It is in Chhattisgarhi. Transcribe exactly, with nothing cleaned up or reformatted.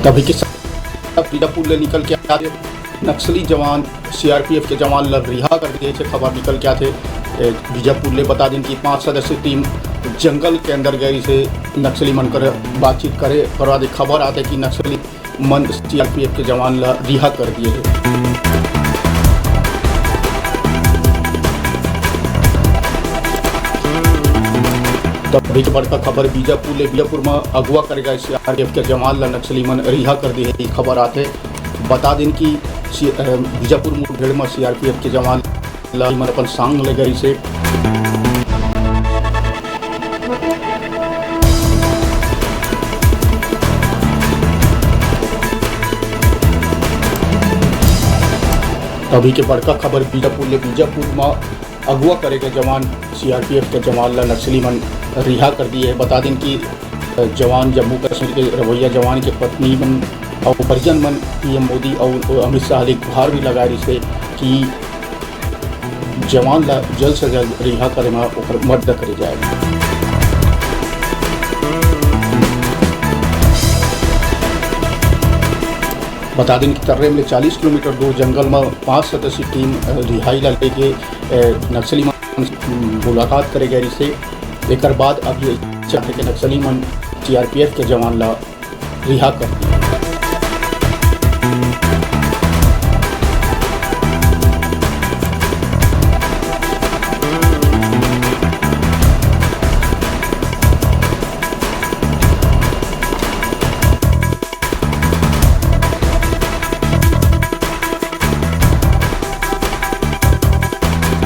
अभी के समय बीजापुर ले निकल के आए नक्सली जवान सीआरपीएफ के जवान ल रिहा कर दिए हे, खबर निकल के आथे। ए, बीजापुर ले बता दिन कि पांच सदस्यीय टीम जंगल के अंदर गए से नक्सली मन कर बातचीत करे, ओकर बाद एक खबर आथे कि नक्सली मन सीआरपीएफ के जवान ल रिहा कर दिए हे। तब अभी के बड़का खबर बीजापुर ले, बीजापुर म अगवा करे गए सीआरपीएफ के जवान ल नक्सली मन रिहा कर दिए हे, ये खबर आथे। बता दिन कि सी-, अ, बीजापुर मुठभेड़ म सीआरपीएफ के जवान ल मन अपन संग ले गए से। अभी के बड़का खबर बीजापुर ले, बीजापुर म अगवा करे के जवान सीआरपीएफ के जवान ल नक्सली मन रिहा कर दिए हे। बता दिन कि जवान जम्मू कश्मीर के रवैया जवान के पत्नी मन अउ परिजन मन पीएम मोदी अउ अमित शाह ले गुहार भी लगाए रिहिसे कि जवान ला जल्द से जल्द रिहा करे म ओकर मदद करे जाए। बता दिन कि तर्रेम ले चालीस किलोमीटर दूर जंगल म पांच सदस्यीय टीम, अ, रिहाई ला लेके, अ, नक्सली मन मुलाकात करे गए रिहिसे। एकर बाद अब ये चाहथे कि नक्सली मन सीआरपीएफ के जवान ला रिहा कर दिए।